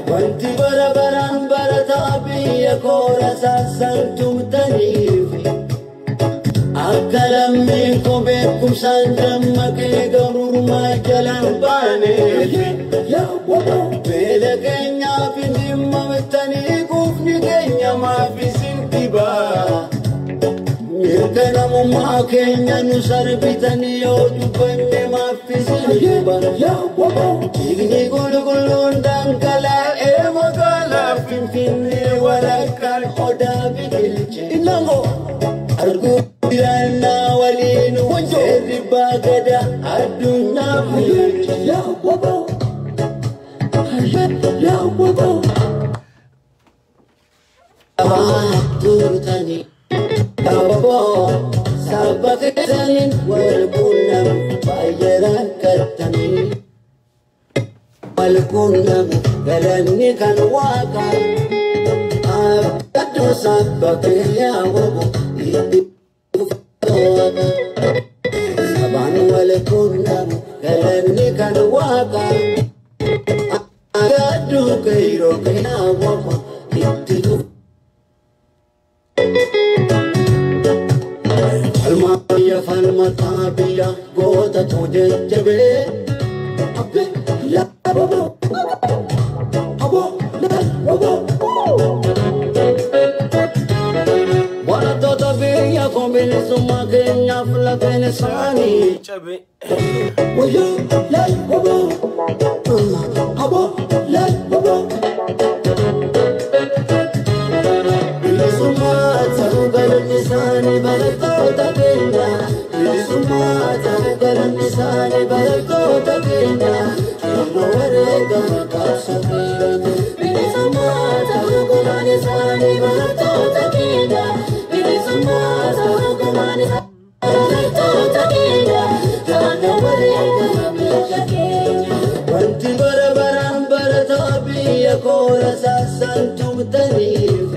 Wanti bara baraan barataa biyya koora saasaan tumtaniif akka lammiin koo beekumsaan dammaqee gabrummaa jalaan baaneef beela keenyaaf hin dhimmamtanii quufni keenya maaf isin dhibaa. Mirga namummaa keenya nu sarbitanii yoo dubbanne maaf isin dhiba. Dhiigni qulqulluun dhangala'ee magaalaa Finfinnee walakkaan odaa biqilche. Arguu jiraannaa waliin seerri baagada addunyaa bulche. Turtanii Aboo saba keessaniin wal quunnamu baay'ee rakkattanii. Wal quunnamu galanni kan waaqaa abduu saba kiyyaa wabu itti fufaa. Sabaan wal quunnamu galanni kan waaqaa abduu keeroo kiyyaa wabu itti fufaa. Falmaa falmataa biyya gootatu jajjabee. Barattoota biyya koo bilisummaa keenyaaf lafeen isaanii. Cabe. Wayyoo laal waboo aboo laal waboo. Bilisummaa ta'uu galanni isaanii barattoota keenya. Bilisummaa ta'uu galanni isaanii barattoota keenya. Qeerroo wareegama qabsoo keenya. Bilisummaa ta'uu galanni isaanii barattoota keenya. Bilisummaa ta'uu galanni isaanii barattoota keenya. Qeerroo wareegama biyya keenya. Wanti bara baraan barataa biyya koora saasaan tumtaniif.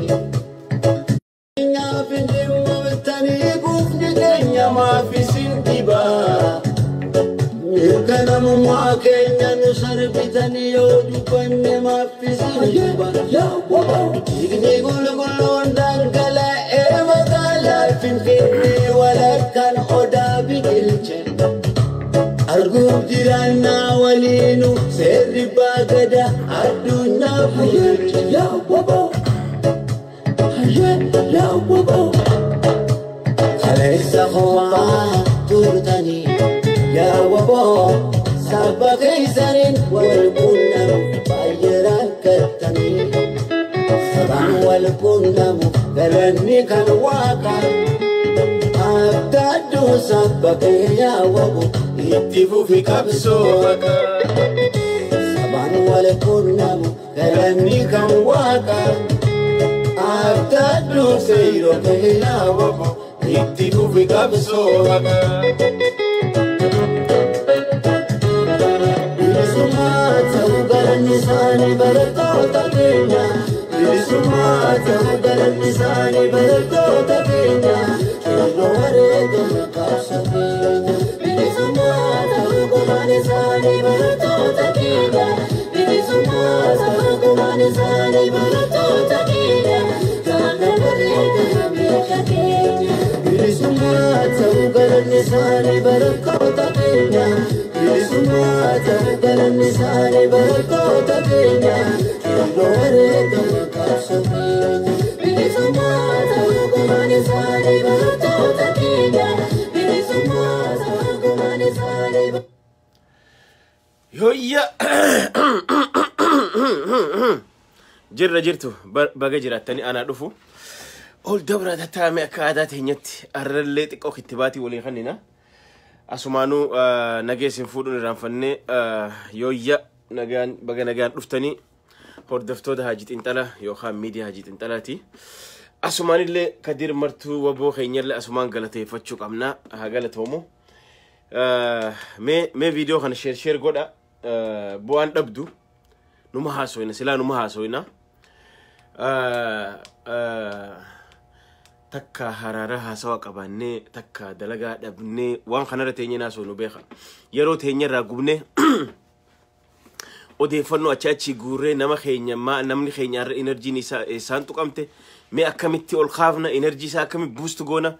Keenyaaf hin dhimmamtanii quufni keenya maaf isin dhibaa. Mirga namummaa keenya nu sarbitanii yoo dubbanne maaf isin dhiba. Dhiigni qulqulluun dhangala'ee magaalaa Finfinnee walakkaan odaa biqilche. Arguuf jiraannaa waliinu seerri baagada addunyaa bulche. Kaleessa kophaa turtanii yaa waboo saba keessaniin wal quunnamu baay'ee rakkattanii. Sabaan wal quunnamu galanni kan waaqaa abdadduu saba kiyyaa wabu Itti fufi qabsoo haqaa. Sabaan wal quunnamu galanni kan waaqaa abdadduu seeroo kiyyaa wabu Itti fufi qabsoo haqaa. Bilisummaa ta'uu galanni isaanii barattoota keenya. Bilisummaa ta'uu galanni isaanii barattoota keenya. Qeerroo wareegama qabsoo keenya. Bilisummaa ta'uu galanni isaanii barattoota keenya. Bilisummaa ta'uu galanni isaanii barattoota keenya. Qeerroo wareegama biyya keenya. Bilisummaa ta'uu galanni isaanii barattoota keenya. Bilisummaa ta'uu galanni isaanii barattoota keenya. Qeerroo wareegama qabsoo keenya. Bilisummaa ta'uu galanni isaanii barattoota keenya. Bilisummaa ta'uu galanni isaanii. Yooyya jirra jirtu baga jiraattanii anaa dhufu. Ol dabra tattaame akka aadaa teenyatti arrallee xiqqoo kittibaatii walii kannina. Asumaanuu nageessin fuudhuun irraanfannee yooyya nagaan baga nagaan dhuftanii hordoftoota Haajii Xinxalaa yookaan miidiyaa Haajii Xinxalaati. Asumaanillee Kadir Martuu waboo keenyallee asumaan galateeffachuu qabna haa galatoomu. Mee viidiyoo kana share share godha bu'aan dhabdu numa haasoyna silaa numa haasoyna. Takka haraara haasawa qabaannee takka dalagaa dhabnee waan kanarra teenyee naasoo nu beeka. Yeroo teenyerraa gubnee Odeeffannoo achi achi guurree nama keenya namni keenya har'a enerjiin isaa isaan tuqamte, mee akkamitti ol kaafna, enerjii isaa akkamitti boost goona,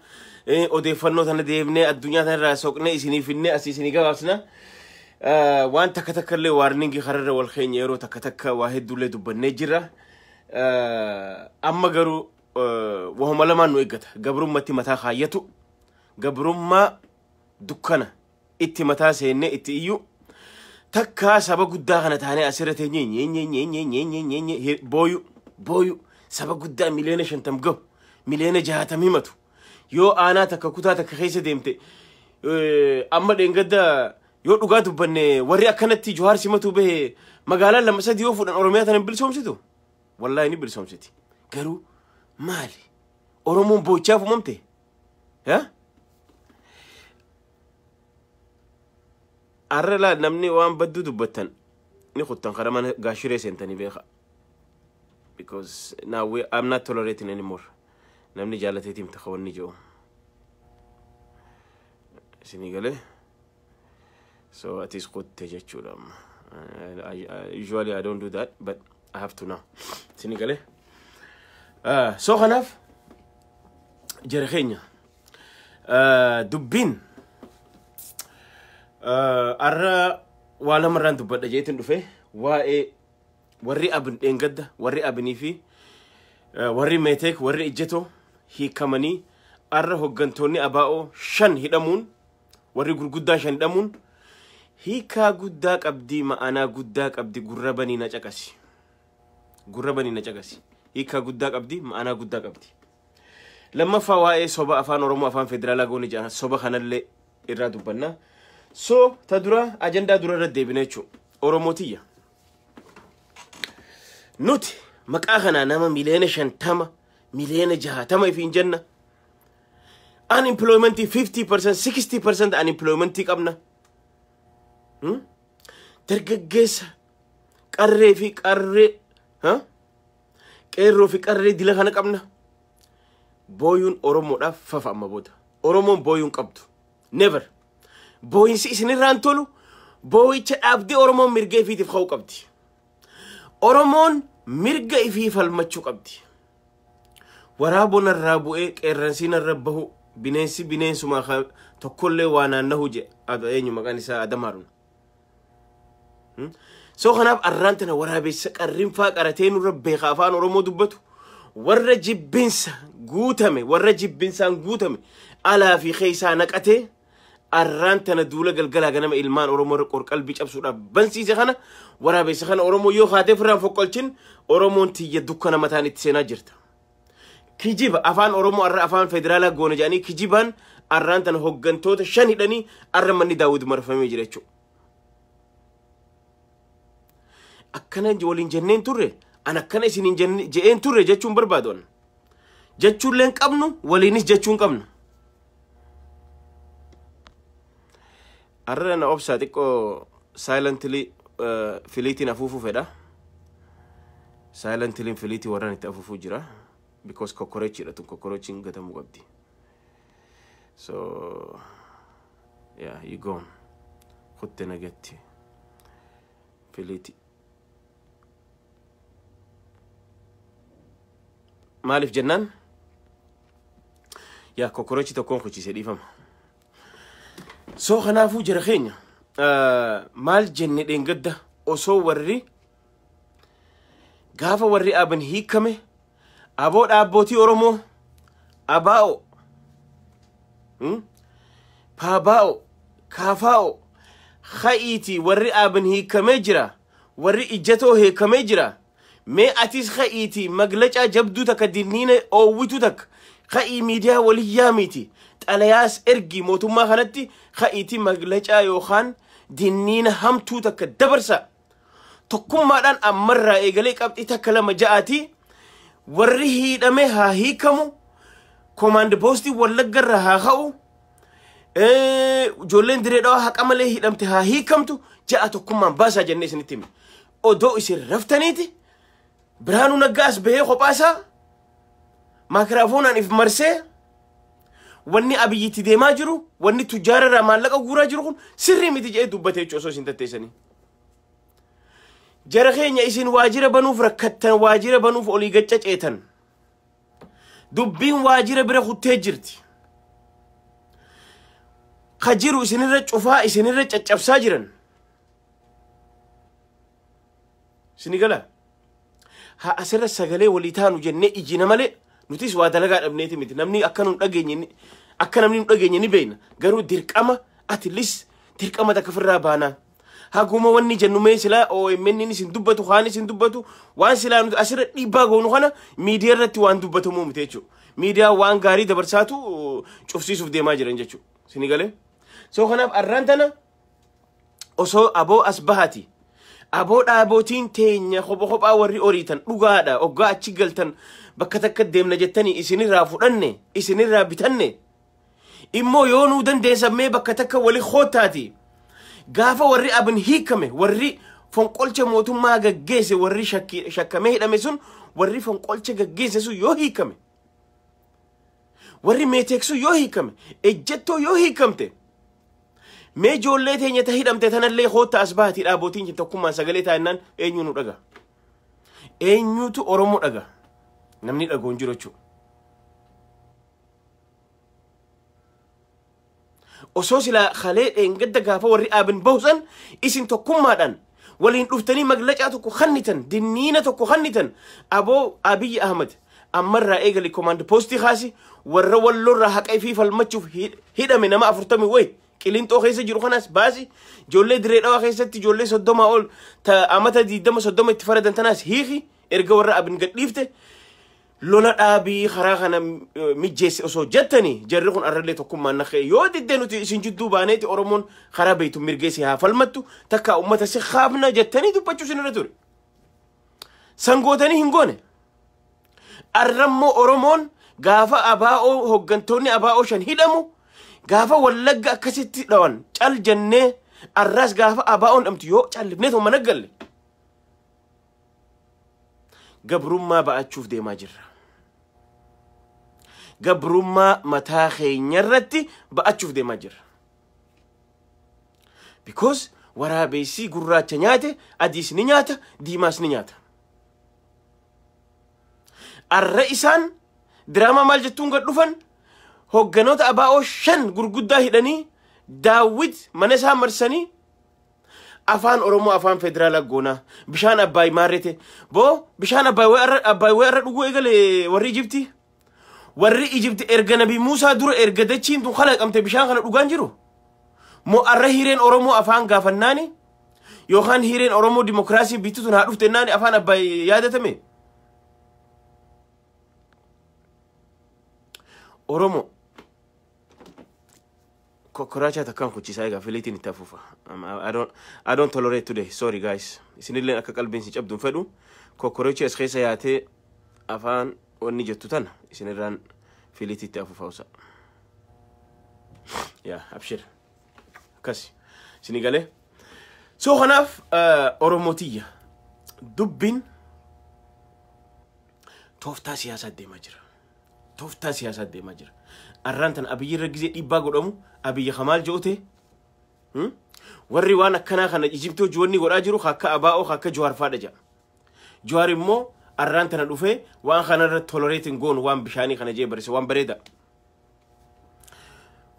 odeeffannoo tana deemnee addunyaa tana irraa soqnee isinii finnee asii isinii gabaabsina. Waan takka takka illee warning kararra wal keenya yeroo takka takka waa hedduullee dubbannee jirra. Amma garuu wahuma lamaan nu eeggata. Gabrummatti mataa kaayyatu, gabrummaa dukkana itti mataa seennee itti iyyuu, takka saba guddaa kana taanee asirra teenyee nye nye nye nye nye nye nye nye booyu booyu. Saba guddaa 50 miliyoona gahu, 60 miliyoona himatu, yoo aanaa takka kutaa takka keessa deemte, amma dheengadda yoo dhugaa dubbanne, warri akkanatti Johaar simatu bahe magaalaan lama sadi yoo fuudhan Oromiyaa tana hin bilisoomsitu? Wallaahi ni bilisoomsiti. Garuu maali, Oromoon boochaaf uumamte? Haa, har'a laa namni waan badduu dubbattan ni kuttan kara mana gaashiree seentanii beeka, because now I'm not tolerating anymore. Namni jaalateetiin taka wanni jiru isinii galee, so atis kutte jechuudha. Amma usually I don't do that, but I have to now. Isinii galee. So kanaaf jara keenya, dubbiin arra waa lamarraan dubbadha jeetin dhufe. Waa'ee warri Abin dheengadda, warri Abinii fi warri Meeteek, warri Ijjetoo hiikamanii, arra hoggantoonni ABO shan hidhamuun, warri gurguddaa shan hidhamuun hiikaa guddaa qabdii, ma'anaa guddaa qabdi. Gurra banii na caqasi, gurra banii na caqasi. Hiikaa guddaa qabdi, ma'anaa guddaa qabdi. Lammaffaa, waa'ee soba afaan Oromoo afaan federaalaa goone jedhan, soba kanallee irraa dubbanna. So ta dura ajandaa dura irra deebina jechuudha. Oromootiyya. Nuti maqaa kanaa nama 50 miliyoona, 60 miliyoona ifiin jenna. Unemploymentii 50%, 60% unemploymentii qabna. Dargaggeessa qarree fi qarree, qeerroo fi qarree dila kana qabna. Booyuun Oromoodhaaf fafa amma booda. Oromoon booyuun qabdu. Never. Booyinsi isinirraan tolu, booyicha dhaabdee Oromoon mirga ifiitiif ka'uu qabdi. Oromoon mirga ifii falmachuu qabdi. Waraaboon irraa bu'ee qeerransi narra bahu, bineensi bineensuma tokkollee waa naannahu je eenyu maqaan isaa Adam Haruun. So kanaaf arraan tana waraabessa qarrinfaa qaratee nurra beeka afaan Oromoo dubbatu, warra jibbinsa guutame, warra jibbinsaan guutame alaa fi keessaa naqatee arraan tana duula galgalaa ganama ilmaan Oromoo irra qorqalbii cabsuudhaaf bansiise kana, waraabessa kana Oromoo yoo kaatee firraan foqqolchin, Oromoon tiyya dukkana mataan itti seenaa jirta. Kijiba afaan Oromoo arra afaan federaalaa goone jedhanii kijibaan arraan tana hoggantoota shan hidhanii, arra manni Daawwid marfamee jira jechuudha. Akkana waliin jenneen turre, an akkana isiniin je'een turre jechuun barbaadu an. Jechuullee hin qabnu, waliinis jechuu hin qabnu. Arra na obsaa, xiqqoo silently filiitiin afuufuu fedha. Silently filiitii warraan itti afuufuu jira. Because kokkorechiidha tun, kokkorechiin gatamuu qabdi. So yeah, you go. Kutte nagatti. Filiitii. Maaliif jennaan, yaa kokkorochi tokkoon kuchise, dhiifama. So kanaafuu jara keenya, maal jenne dheengadda osoo warri gaafa warri Aban hiikame, aboo dhaabbootii Oromoo ABO, PABO, KFO, ka'iitii warri Aban hiikamee jira, warri Ijjatoo hiikamee jira, mee atis ka'iitii maglacaa jabduu takka, dinniina oowwitu takka ka'ii miidiyaa walii yaamiiti xalayaas ergi mootummaa kanatti, ka'iitii maglacaa yookaan dinniina hamtuu takka dabarsa. Tokkummaadhaan ammarraa eegalee qabxii takka lama ja'aati warri hiidhame haa hiikamu, command postii Wallaggarraa haa ka'u, ijoolleen Diree Dhawaa haqa malee hidhamte haa hiikamtu ja'a tokkummaan baasaa jennee isinitti hime. Odoo isin raftaniiti Biraanuu Naggaas bahee kophaasaa maakiraafoonaan if marsee, wanni Abiyyitti deemaa jiru, wanni tujjaara irraa maallaqa guuraa jiru kun sirrii miti jedhee dubbate jechuudha osoo isin tatteessanii. Jara keenya isin waajira banuuf rakkattan, waajira banuuf olii gaccaceetan. Dubbiin waajira bira kuttee jirti. Ka jiru isinirra cufaa, isinirra caccabsaa jiran. Isini gala? Haa asirra sagalee walii taanu jennee ijina malee nutis waa dalagaa dhabneeti miti. Namni akka nu dhageenye, akka namni nu dhageenye ni beekna. Garuu dirqama atilis dirqama takka ofirraa baanaa. Haguma wanni jennu mee silaa OMN isin dubbatu, kaan isin dubbatu, waan silaa nuti asirra dhiibbaa goonu kana miidiyaa irratti waan dubbatamuu miti jechuudha. Miidiyaa waan gaarii dabarsaatu cufsiisuuf deemaa jiran jechuudha. Isini galee? So kanaaf arraan tana osoo aboo as bahati. Aboo dhaabootiin teenya kopha kophaa warri oriitan dhugaadha. Oggaa achi galtan bakka takka deemna jettanii isinirraa fudhanne, isinirraa bitanne. Immoo yoo nuu dandeessan mee bakka takka wali koottaati. Gaafa warri abin hiikame, warri fonqolcha mootummaa gaggeesse, warri shakkamee hidhame sun, warri fonqolcha gaggeesse sun yoo hiikame, warri meeteeksu yoo hiikame, ejjettoo yoo hiikamte, mee ijoollee teenya ta hidhamte tanallee kootta as baati dhaabootiin tokkummaan sagalee taa'ennaan eenyu nu dhaga? Eenyutu Oromoo dhaga? Namni dhagoo hin jiru jechuudha. Osoo silaa kalee dheengadda gaafa warri aabin bahusan isin tokkummaadhaan waliin dhuftanii maglacaa tokko kannitan, dinniina tokko kannitan, aboo Abiyyi Ahmad ammarraa eegali komaand poostii kaasi, warra wallorraa haqa ifii falmachuuf hidhame nama 40 wayi Qilinxoo keessa jiru kanas baasi, ijoollee Diree Dhawaa keessatti ijoollee 30 ol ta amata 20 30 itti faradan tanaas hiiki, erga warra abin gadhiifte lola dhaabii karaa kana mijjeesse osoo jettanii jarri kun arrallee tokkummaan na ka'e yoo diddee nuti isin jidduu baaneeti Oromoon karaa beeytu mirgeessi haa falmattu takka uummata si kaafna jettanii dubbachuu isin irra ture. Sangootanii hin goone. Arrammoo Oromoon gaafa abaa'oo hooggantoonni abaa'oo 5 hidhamu, gaafa Wallagga akkasitti dhawan cal jennee, arraas gaafa abaa'oon dhamtu yoo callifnee tuma naggalle gabrummaa ba'achuuf deemaa jirra. Gabrummaa mataa keenya irratti ba'achuuf deemaa jirra. Because waraabessi gurraacha nyaate adiis ni nyaata, diimaas ni nyaata. Arra isaan diraamaa maal jettuun gad dhufan, hogganoota abaa'oo 5 gurguddaa hidhanii Daawwit mana isaa marsanii afaan Oromoo afaan federaalaa goonaa, bishaan Abbaay maarrete boo, bishaan Abbaay wayi arra dhuguu eegale warri Ijiptii. Warri Ijipti erga Nabi Muusaa dura erga dachiin tun kalaqamte bishaan kana dhugaan jiru. Moo arra hireen Oromoo afaan gaafannaani yookaan hireen Oromoo dimokiraasii biitti tun haa dhufte naani afaan Abbaay yaadatame. Oromoo kokkoraachaa takkaan kuchisaa egaa filiitiin itti afuufa. I don't tolerate today. Sorry guys. Isinillee akka qalbiin si cabduun fedhu kokkorochi as keessa yaatee afaan wanni jettu tana isinirraan filiitii itti afuufa usa. Yaa abshir. Akkas isinii galee. So kanaaf Oromootiyya dubbiin tooftaa siyaasaa deemaa jira. Tooftaa siyaasaa deemaa jira. Arraan tan Abiyyi irra gizee dhiibbaa godhamu Abiyyi kamaal je'ute warri waan akkanaa kana Ijiptii hojii wanni godhaa jiru akka abaa'oo akka Jawaar faadha jedha. Jawaar immoo arraan tana dhufee waan kanarra tolerate hin goonu waan bishaanii kana jee barreesse waan bareeda.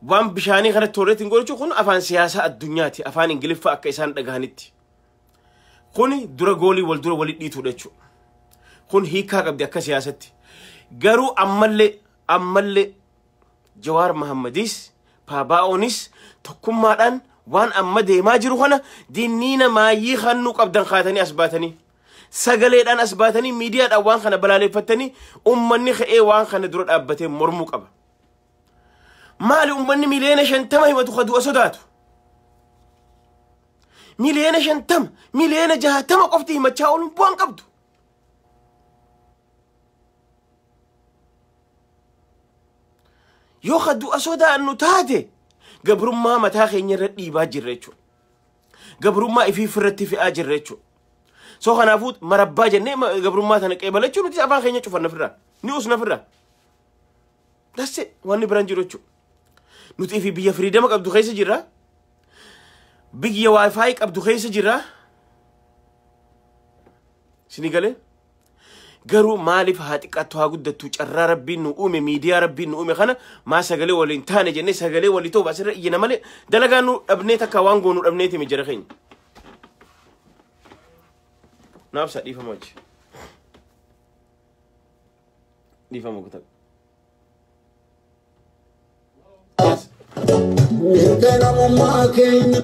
Waan bishaanii kana tolerate hin goonu jechuun kun afaan siyaasaa addunyaati, afaan Ingiliffaa akka isaan dhagahanitti. Kuni dura goolii wal dura walii dhiituudha jechuudha. Kun hiikaa qabdi akka siyaasatti. Garuu ammallee Jawaar Mahammadis Paabaa'oonis tokkummaadhaan waan amma deemaa jiru kana dinniina maayyii hannuu qabdan kaatanii as baatanii sagaleedhaan as baatanii miidiyaadhaan waan kana balaaleffatanii ummanni ka'ee waan kana dura dhaabbatee mormuu qaba. Maali ummanni 50 miliyoona himatu ka du'a sodaatu? 50 miliyoona, 60 miliyoona qofti himachaa ooluun bu'aan qabdu. Yoo ka du'a sodaannu taate gabrummaa mataa keenya irra dhiibaa jirra jechuudha. Gabrummaa ifii ofirratti fe'aa jirra jechuudha. So kanaafuu marabbaa jennee gabrummaa tana qeebalachuu nuti afaan keenya cufanna ofirraa. Ni usna ofirraa. That's it. Wanni biraan jiru jechuudha. Nuti ifii biyya freedom qabdu keessa jirra. Biyya wifi qabdu keessa jirra. Sini galee? Garuu maaliif haa xiqqaattu haa guddattu, carraa Rabbiin nu uume, miidiyaa Rabbiin nu uume kana maa sagalee waliin taane jennee sagalee walii ta'u asirra iyyina malee dalagaa nu dhabnee takka waan goonu dhabneeti mi jara keenya. Naaf isaa dhiifama wajji. Dhiifama guutaa. Mirga namummaa keenya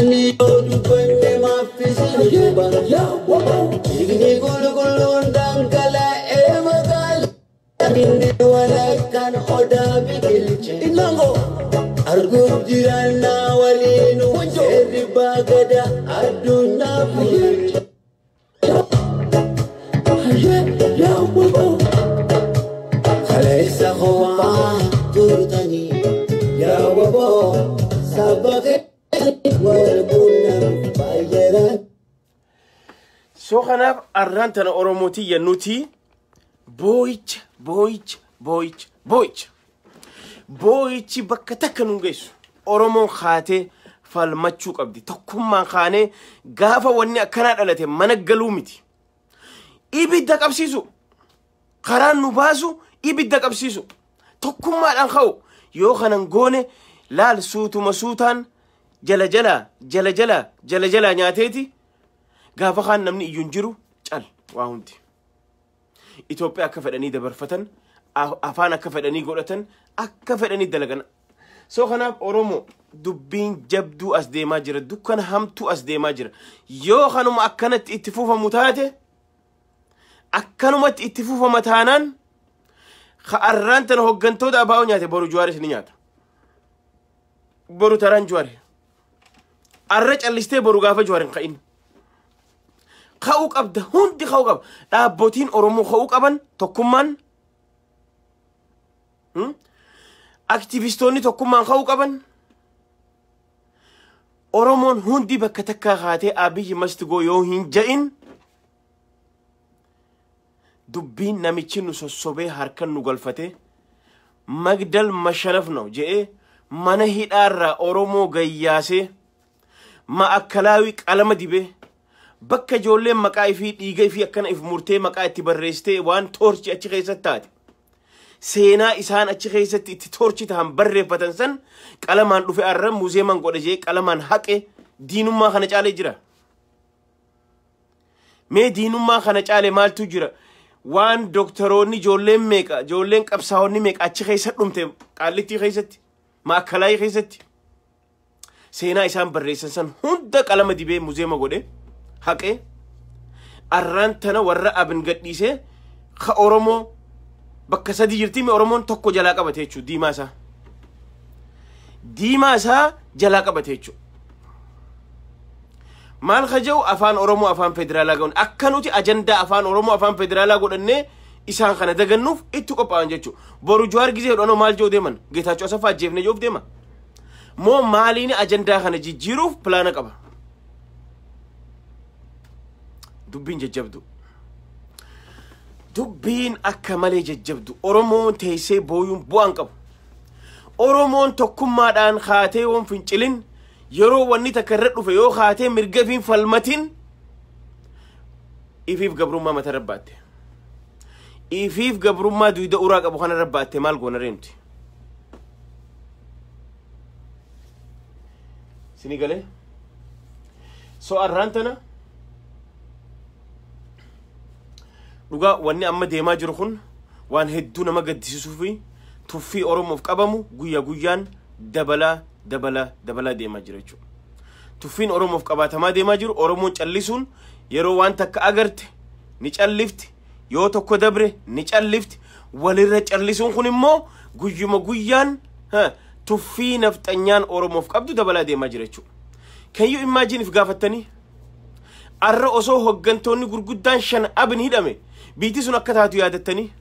ni yoo dubbanne maaffisni duuba. Dhiigni qulqulluun dhangala'ee magaalaa inni walakkaan odaa biqilche. Arguuf jiraannaa waliin seerri baagada addunyaa bulche. Kaleessa kophaa turtanii yaa waboo saba keenya wal quunnamu baay'eedhaan. So kanaaf arraan tana Oromootii nuti boo'icha boo'icha boo'icha boo'icha. Boo'ichi bakka takka nu geessu. Oromoon kaatee falmachuu qabdi. Tokkummaan kaanee gaafa wanni akkanaa dhalate mana galuu miti. Ibidda qabsiisu. Karaan nu baasu ibidda qabsiisu. Tokkummaadhaan ka'u. Yoo kanan goone laal suutuma suutaan jala jala jala jala jala jala nyaateeti. Gaafa kaan namni iyyuu hin jiru cal waa hundi. Itoophiyaa akka fedhanii dabarfatan, afaan akka fedhanii godhatan, akka fedhanii dalagan. So kanaaf Oromoo dubbiin jabduu as deemaa jira, dukkana hamtuu as deemaa jira. Yoo kanuma akkanatti itti fufamu taate, akkanumatti itti fufama taanaan, arraan tana hooggantoota abaa'oo nyaate boru Juwaaris ni nyaata. Boru taraan Juwaari. Arra callistee boru gaafa Juwaar hin ka'in. Ka'uu qabda, hundi ka'uu qaba. Dhaabbotiin Oromoo ka'uu qaban tokkummaan. Aktivistoonni tokkummaan ka'uu qaban. Oromoon hundi bakka takkaa kaatee Abiyyi must go yoo hin ja'in dubbiin namichi nu sossobee harkan nu galfate magdal mashanaf no je'ee mana hidhaarraa Oromoo gayyaasee ma'akkalaawii qalama dibee bakka ijoolleen maqaa ifii dhiiga ifii akkana if murtee maqaa itti barreessitee waan toorchi achi keessatti taate seenaa isaan achi keessatti itti toorchi tahan barreeffatan san qalamaan dhufe arra muuzeemaan godhe jee qalamaan haqe diinummaa kana caalee jira. Mee diinummaa kana caale maaltu jira? Waan doktoroonni ijoolleen meeqa ijoolleen qabsaa'onni meeqa achi keessa dhumte Qaallittii keessatti Maakalaayii keessatti seenaa isaan barreessan san hunda qalama dibee muuzeema godhe haqe arraan tana warra abin gadhiisee ka Oromoo bakka sadi jirti mi Oromoon tokko jalaa qabate jechuudha diimaa isaa. Diimaa isaa jalaa qabate jechuudha. Maal ka jedhu afaan Oromoo afaan federaalaa godhan akka nuti ajandaa afaan Oromoo afaan federaalaa godhannee isaan kana dagannuuf itti qophaa'an jechuudha. Boru Jawaar gizee hodhanoo maal jedhu deeman? Geetaachoo Asaffaa ajjeefne jedhuuf deema. Moo maaliin ajandaa kana jijjiiruuf pilaana qaba? Dubbiin jajjabdu. Dubbiin akka malee jajjabdu. Oromoon teessee booyuun bu'aan qabu. Oromoon tokkummaadhaan kaatee woon fincilin yeroo wanni takka irra dhufe yoo kaatee mirga ifiin falmatin ifiif gabrummaa mata rabbaatte. Ifiif gabrummaa duyda uraa qabu kana rabbaatte maal goona reemti? Sini galee? So arraan tana dhugaa wanni amma deemaa jiru kun waan hedduu nama gaddisiisuu fi tuffii Oromoof qabamu guyyaa guyyaan dabalaa dabalaa dabalaa deemaa jira jechuudha. Tuffiin Oromoof qabaatamaa deemaa jiru Oromoon callisuun yeroo waan takka agarte ni callifti, yoo tokko dabre ni callifti, walirra callisuun kun immoo guyyuma guyyaan tuffii nafxanyaan Oromoof qabdu dabalaa deemaa jira jechuudha. Can you imagine if gaafattanii? Arra osoo hooggantoonni gurguddaan 5 abin hidhame biitti sun akka taatu yaadattanii?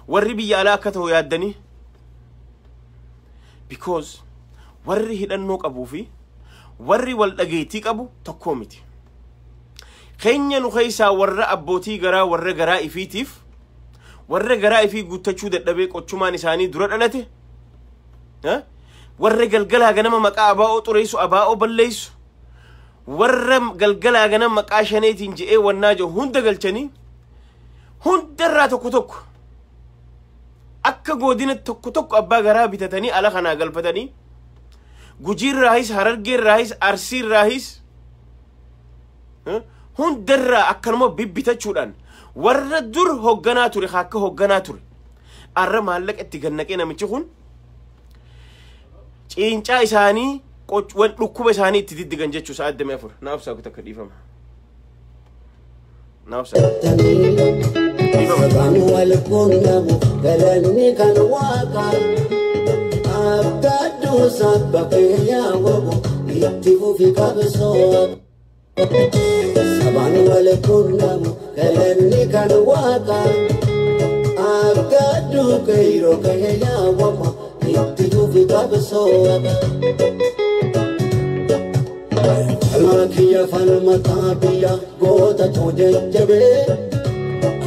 Warri biyya alaa akka ta'u yaaddanii? Because warri hidhannoo qabuu fi warri wal dhageettii qabu tokkoo miti. Keenya nu keessaa warra abbootii garaa warra garaa ifiitiif warra garaa ifii guuttachuu dadhabee qochumaan isaanii dura dhalate, warra galgalaa ganama maqaa abaa'oo xureessu abaa'oo balleessu, Warra galgalaa ganama maqaa shaneetiin je'ee wannaa jiru hunda galchanii hundarraa tokko tokko akka godina tokko tokko abbaa garaa bitatanii ala kanaa galfatanii Gujiirraahis, Harargeerraahis, Arsiirraahis hundarraa akkanuma bibbitachuudhaan warra dur hogganaa ture akka hogganaa ture arra maallaqa itti gannaqee namichi kun ciincaa isaanii wan dhukkuba isaanii itti diddigan jechuu sa'a 24. Naaf saa takka dhiifama. Naaf saa dhiifama. Kan wal quunnamu galanni kan Waaqa abdadduu sabba keenyaa wobo itti fufi qabsoo. Sabaan wal quunnamu galanni kan Waaqa abdadduu qeyroo keenyaa wobo itti fufi qabsoo. Falmaa kiyya falmataa biyya goota too jajjabee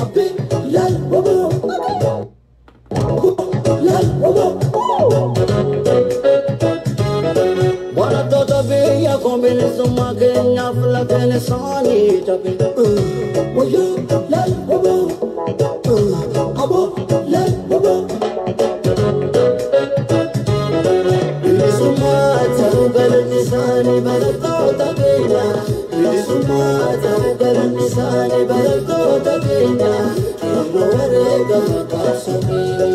abbe laal wobo laal wobo. Barattoota biyya koo bilisummaa keenyaaf lafeen isaanii cabe. Wayyoo laal wobo abo laal wobo. Bilisummaa ta'uu galanni isaanii barattoota keenya. Bilisummaa ta'uu galanni isaanii barattoota keenya. Qeerroo wareegama qabsoo keenya.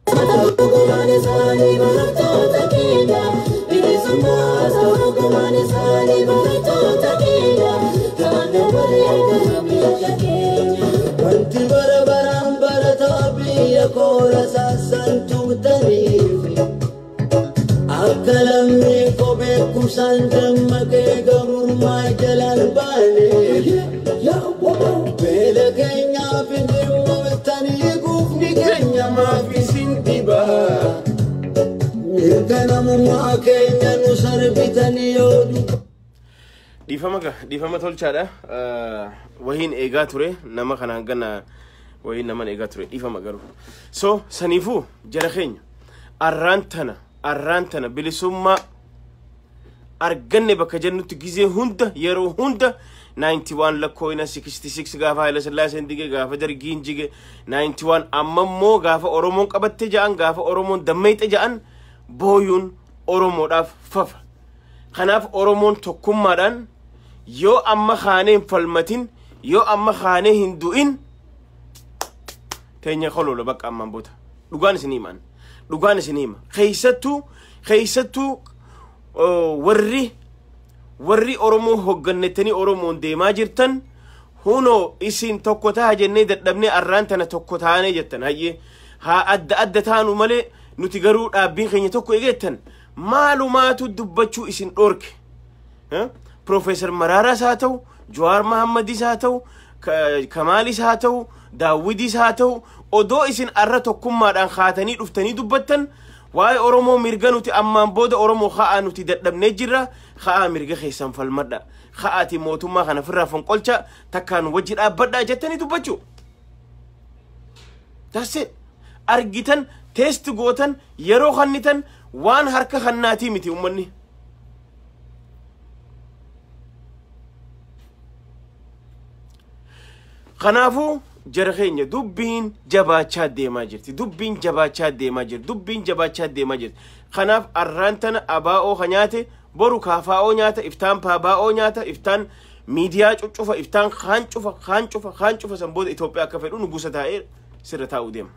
Bilisummaa gumaan isaanii barattoota keenya. Bilisummaa ta'uu gumaan isaanii barattoota keenya. Qeerroo wareegama biyya keenya. Wanti bara baraan barataa biyya koora saasaan tuutaniif. Akka lammii koo beekumsaan dammaqee gabrummaa jalaan baane. Beela keenyaaf hin dhimmoftanii guufni keenya maaf isin dhiba. Mirga namummaa keenya nu sarbitanii yoo dubbatan. Dhiifama ga dhiifama tolchaadha. Wahiin eegaa ture nama kanaan gana wahiin naman eegaa ture dhiifama garuu. So saniifuu jara keenya arraan tana bilisummaa arganne bakka jennutti gizee hunda yeroo hunda 91 lakkoofna 66 gaafa Haayila Sillaaseen dige, gaafa Dargiin jige 91, amma immoo gaafa Oromoon qabatte ja'an, gaafa Oromoon dammeeyxe ja'an booyuun Oromoodhaaf fafa. Kanaaf Oromoon tokkummaadhaan yoo amma kaanee hin falmatin, yoo amma kaanee hin du'in, teenya koloola bakka ammaan booda. Dhugaan isin himaan. Dhugaan isin hima. Keessattuu warri Oromoo hoggannettanii Oromoon deemaa jirtan, hunoo isin tokko ta'a jennee dadhabnee arraan tana tokko taanee jettan, hayyee haa adda adda taanu malee nuti garuu dhaabbiin keenya tokko eegettan, maalumaatu dubbachuu isin dhorke? Profeesar Maraaraas haa ta'u, Jawaar Mahammadis haa ta'u, Kamaalis haa ta'u, Daawwidis haa ta'u, odoo isin arra tokkummaadhaan kaatanii dhuftanii dubbattan waa'ee Oromoo, mirga nuti ammaan booda Oromoo ka'aa nuti dadhabnee jirra, ka'aa mirga keessan falmadha, ka'aati mootummaa kana ofirraa fonqolcha takkaan wajji dhaabbadha jettanii dubbachuu. That's it. Argitan teesti gootan yeroo kannitan waan harka kannaatii miti uummanni. Kanaafuu jara keenya, dubbiin jabaachaa deemaa jirti. Dubbiin jabaachaa deemaa jirti. Dubbiin jabaachaa deemaa jirti. Kanaaf arraan tana abaa'oo ka nyaate boru kaafaa'oo nyaata, iftaan paabaa'oo nyaata, iftaan miidiyaa cuccufa, iftaan kaan cufa, kaan cufa, kaan cufa, san booda Itoophiyaa akka fedhu nugusa taa'ee sirra taa'uu deema.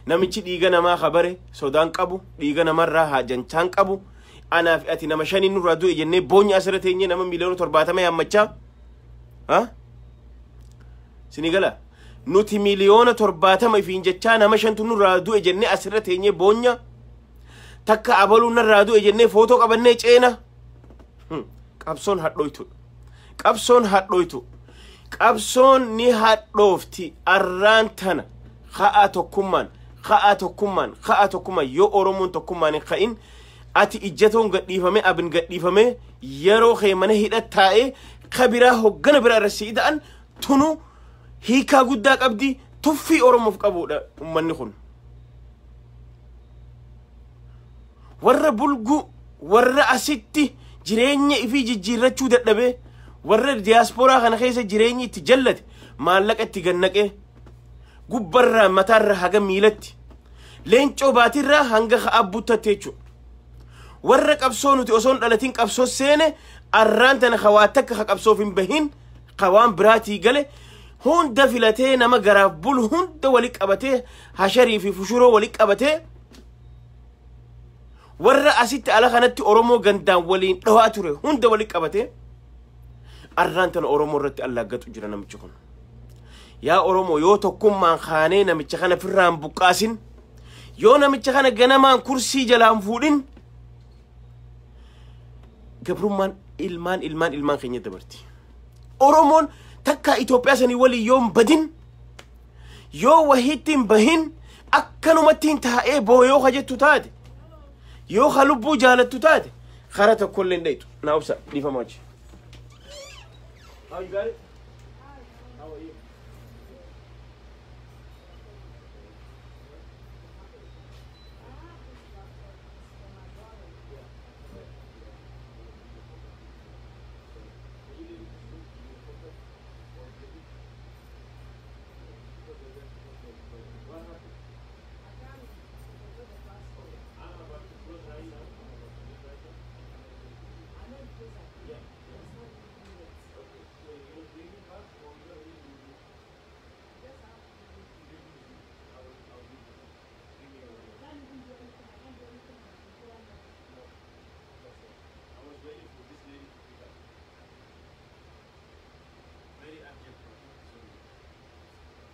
Namichi dhiiga namaa kabare sodaan qabu, dhiiga namarraa haajanchaan qabu, anaaf ati nama shaniin nurraa du'e jennee boonya asirra teenyee nama 70,000,000 yaammachaa. Ha? Sini gala? Nuti 70,000,000 ifiin jechaa nama shantu nurraa du'e jennee asirra teenyee boonya, takka abaluu narraa du'e jennee footoo qabannee ceena. Qabsoon hadhooytu. Qabsoon hadhooytu. Qabsoon ni hadhoofti. Arraan tana ka'a tokkummaan, ka'a tokkummaan, ka'a tokkummaan. Yoo Oromoon tokkummaan hin ka'in, ati ijjatoon gadhiifame, abin gadhiifame, yeroo kee mana hidha taa'ee ka biraa hoggana biraa irra si'i ta'an tunu hiikaa guddaa qabdi, tuffii Oromoof qabudha ummanni kun. Warra bulguu warra asitti Jireenya ifii jijjiirrachuu dadhabee warra diyaaspooraa kana keessa jireenyi itti jallate maallaqa itti gannaqee gubbarraa mataarra haga miilatti leencoo baatirraa hanga ka'aa buttatte jechuudha. Warra qabsoo nuti osoo hin dhalatin qabsoo seene arraan tana hawaa takka ha qabsoof hin bahin hawaan biraatii gale hunda filatee nama garaaf bulu hunda wali qabatee hasharii fi fushuroo wali qabatee warra asitti ala kanatti Oromoo gandaan waliin dhawaa ture hunda wali qabatee arraan tana Oromoo irratti allaaggatu jira namichi kun. Yaa Oromoo yoo tokkummaan kaanee namicha kana firraan buqqaasin yoo namicha kana ganamaan kursii jalaan fuudhin gabrummaan ilmaan ilmaan ilmaan keenya dabarti. Oromoon takka Itoophiyaa sanii waliin yoo hin badin yoo wahiitti hin bahin akkanumatti hin taa'ee booyoo ka jettu taate yoo ka lubbuu jaalattu taate kara tokkollee hin dhayitu. Naa obsa dhiifama wajji. How you got it? How are you?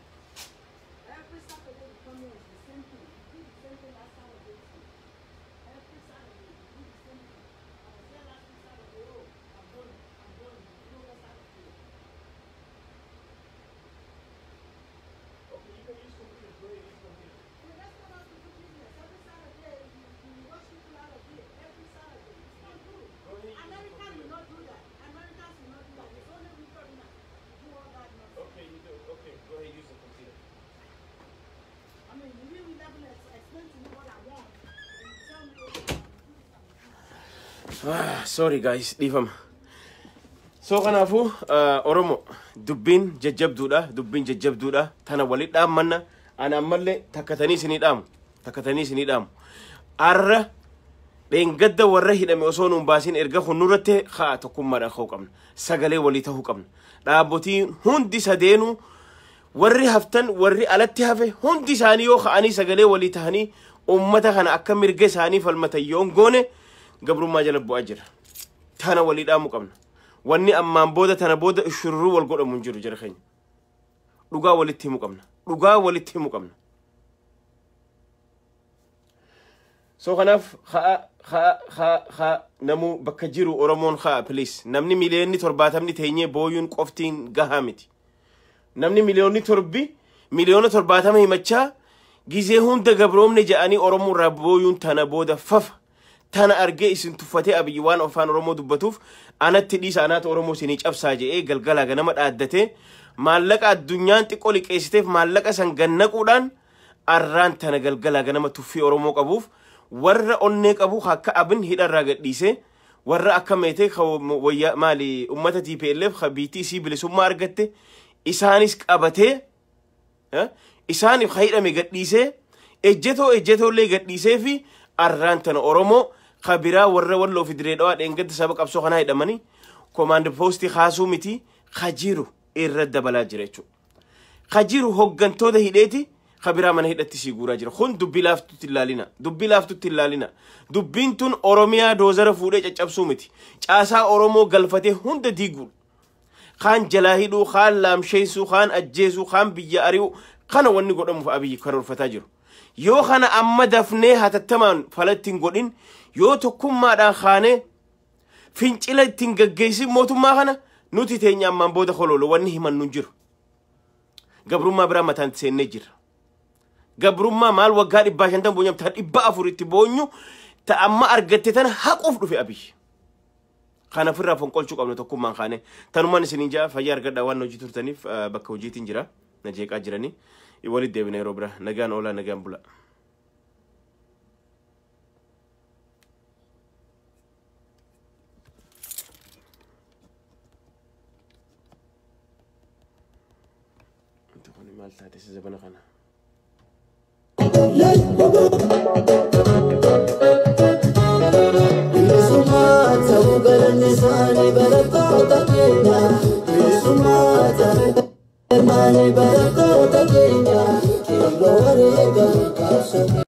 Every Saturday you come here, it's the same thing. You do the same thing last Saturday too. Every Saturday you do the same thing. I was there last week Saturday, oh, I'm done, I'm done. You know what's out of here. Okay, you can use computer. Go ahead, use computer. I mean, that's not how to do business. Every Saturday you rush people out of here. Every Saturday. It's not good. Go ahead, use Americans will computer. not do that. Americans will not do that. It's only we foreigners who do all that nonsense. Okay, you do. Okay, go ahead, use the computer. I mean, you really never explain to me what I want. And you tell me, okay, I will do this, I will do this. Ah, sorry guys, dhiifama. So kanaafuu Oromo dubbiin jajjabduudha, dubbiin jajjabduudha. Tana walit dhaammanna. Ana ammallee takkatanii isinii dhaamu. Takkatanii isinii dhaamu. Arra dheengadda warra hidhame osoo nuun baasin erga kun nurratti haa tokkummaadhaan ka'uu qabna. Sagalee walii ta'uu qabna. Dhaabbotiin hundi sadeenuu warri haftan warri alatti hafe hundi isaanii yoo ka'anii sagalee walii ta'anii uummata kana akka mirga isaanii falmatan yoo hin goone gabrummaa jala bu'aa jira. Tana walii dhaamuu qabna. Wanni ammaan booda tana booda shurruu wal godhamu hin jiru jara keenya. Dhugaa walitti himuu qabna. Dhugaa walitti himuu qabna. So kanaaf ha'a ha'a ha'a ha'a namuu bakka jiru Oromoon ha'a please. Namni 70 miliyoonni teenyee booyuun qoftiin gahaa miti. Namni 70 miliyoona himachaa gizee hunda gabroomne jedhanii Oromoo irraa booyuun tana booda fafa. Tana argee isin tuffatee Abiyyi waan afaan Oromoo dubbatuuf anatti dhiisa anaatu Oromoo isinii cabsaa jedhee galgalaa ganama dhaaddatee maallaqa addunyaan xiqqoo liqeessiteef maallaqa san gannaquudhaan arraan tana galgalaa ganama tuffii Oromoo qabuuf warra onnee qabu akka abin hidharraa gadhiisee warra akka meetee wayyaa maali ummata TPLF ka BTC bilisummaa argatte isaanis qabatee isaaniif ka hidhame gadhiisee ejjetoo ejjetoollee gadhiisee fi arraan tana Oromoo ka biraa warra walloo fi diree dhawaa dheengadda saba qabsoo kanaa hidhamanii command post kaasuu miti ka jiru irra dabalaa jira jechuudha. Ka jiru hoggantoota hidheeti ka biraa mana hidhatti sii guuraa jira. Kun dubbii laaftutti ilaalina. Dubbii laaftutti ilaalina. Dubbiin tun Oromiyaa doozara fuudhee caccabsuu miti. Caasaa Oromoo galfatee hunda diiguudha. Kaan jalaa hidhuu, kaan laamsheessuu, kaan ajjeesuu, kaan biyya ari'uu kana wanni godhamuuf Abiyyi karoorfataa jiru. Yoo kana amma dafnee hatattamaan falatti hin godhin yoo tokkummaadhaan kaanee fincila ittiin gaggeessin mootummaa kana nuti teenya ammaan booda kololo wanni himannu hin jiru. Gabrummaa biraa mataan seennee jirra. Gabrummaa maal waggaa 150 boonyamu ta 400 itti boonyu ta amma argatte tana haquuf dhufe Abiyyi. Kana ofirraa fonqolchuu qabna tokkummaan kaane. Tanumaan isiniin jaa fayyaa argadhaa waan hojii turtaniif bakka hojiitiin jira. Na jeeqaa jiranii. Walitti deebina yeroo bira. Nagaan oolaa nagaan bulaa. Kuni maal taate isa zabana kana? Bilisummaa ta'uu galanni isaanii barattoota keenya. Bilisummaa ta'uu galanni barattoota keenya. Qeerroo wareegamu qabsoo.